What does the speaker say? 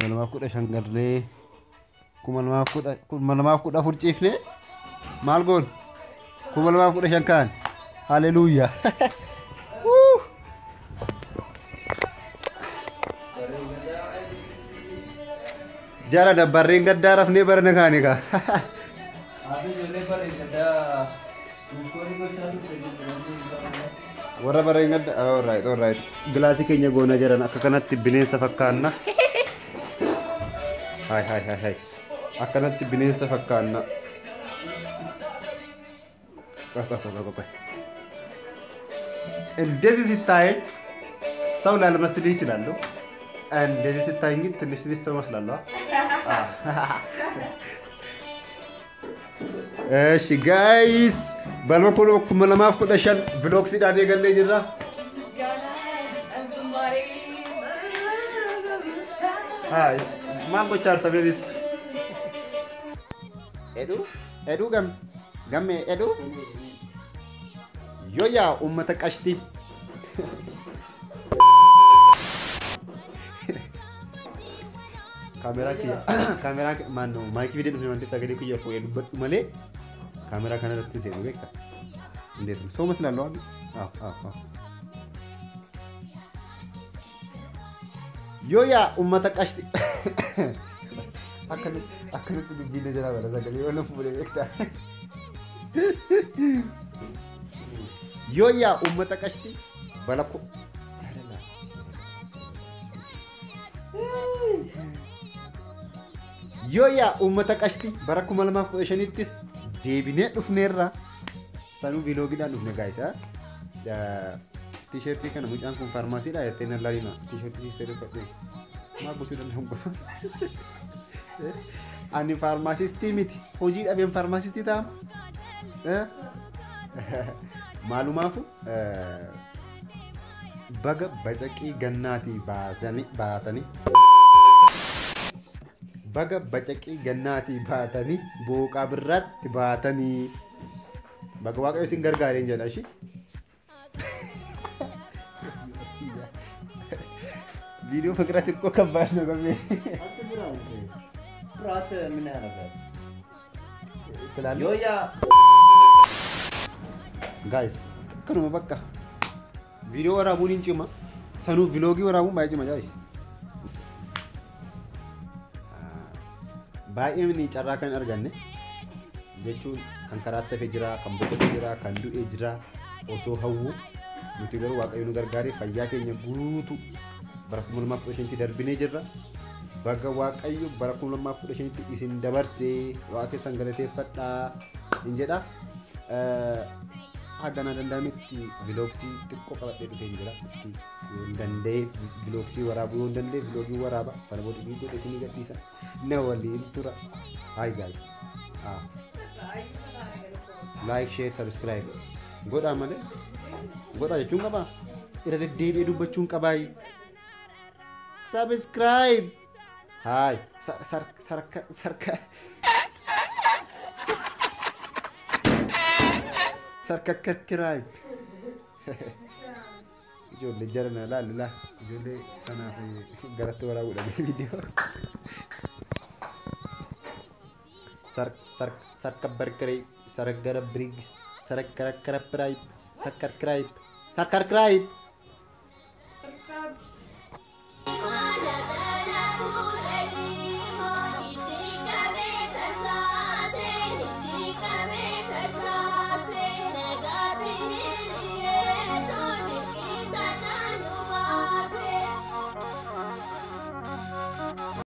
2015 gallee 2014 ciifne maal goon 2015 kaan haleluuyaa. Jara dabbarreen gaddaa rafnee barana kaane kaa. Warra barreen gaddaa alright alright gilaasii keenya goona jiran akka kanatti bineensa fakkaanna. Hai hai hai hai akkanatti bineensa fakkaanna. ቆይ ቆይ ቆይ ቆይ እንደዚህ ሲታይ ሰው ላልመስልህ ይችላለሁ። እንደዚህ ሲታይ ግን ትንሽ ትንሽ ሰው እመስላለሁ። እሺ ጋይስ balma 2015 vlogsiidhaan eegallee jirra. Haay maal gochaa jirta beebiiftu? Eduu eduu gamme gamme eduu yoo yaa uummata qashtii. Kaameraa kiyya kaameraa maannoo maayikii fidee dhufne wanti sagalee kiyya fuudhee dubbadhu malee kaameraa kana irratti seenu beekta. እንዴት ነው ሰው መስላለሁ አይደል? አዎ አዎ አዎ። Yoo yaa uummata qashti akkamitti akkamitti dubbiin jira bara sagalee yoo nama fuudhee beekta. Yoo yaa uummata qashti bala ko yoo yaa uummata qashti bara 2015ttis deebinee dhufneerra sanuu vloogiidhaan dhufne gaayisa. Tiishertii kana mucaan kun faarmaasiidha jettee nan laalina. Tiishertii siistee uffadhe maal gochuu danda'u kun? Ani faarmaasistii miti. Hojii dhabeen faarmaasistii ta'a. Maalumaafu baga bacaqii gannaatii baatanii baga bacaqii gannaatii baatanii booqaa birraatti baatanii baga waaqayyo isin gargaareen jedha ishii. ቪዲዮ ፍቅረት እኮ ከባድ ነው። ገሜ ፍርሃት ምን ያደርጋል? ትላለህ ዮያ ጋይስ kanuma bakka viidiyoo waraabuun hin cima sanuu viloogii waraabuun baay'ee cima gaayis. Baay'ee carraa kan arganne jechuun kan karaatti hafe jira, kan boqote jira, kan du'e jira osoo hawwu nuti garuu waaqayyo nu gargaaree fayyaa keenya guutuu bara 2015tti darbinee jirra. Baga waaqayyo bara 2015tti isin dabarsee waaqa keessan galateeffadhaa hin jedha. Hagana danda'ametti viloogsii xiqqoo qabadhee dhufee jira. Yoo hin danda'e viloogsii waraabuu yoo hin danda'e viloogii waraaba sana booda viidiyoo isinii gadhiisa. Na waliin tura. Hi guys. Like, share, subscribe. Godhaa malee godhaa jechuun qabaa. Irra deddeebi'ee dubbachuun qabaayi. Subscribe. Hi. Sarka sarka sarka kirkiraayib. Ijoollee jarana laallu laa ijoollee kanaaf garatti waraabuudha viidiyoo. Sar sarka barkaree sargara biriig sarkarakkarappiraayib sarkarkiraayib sarkarkiraayib.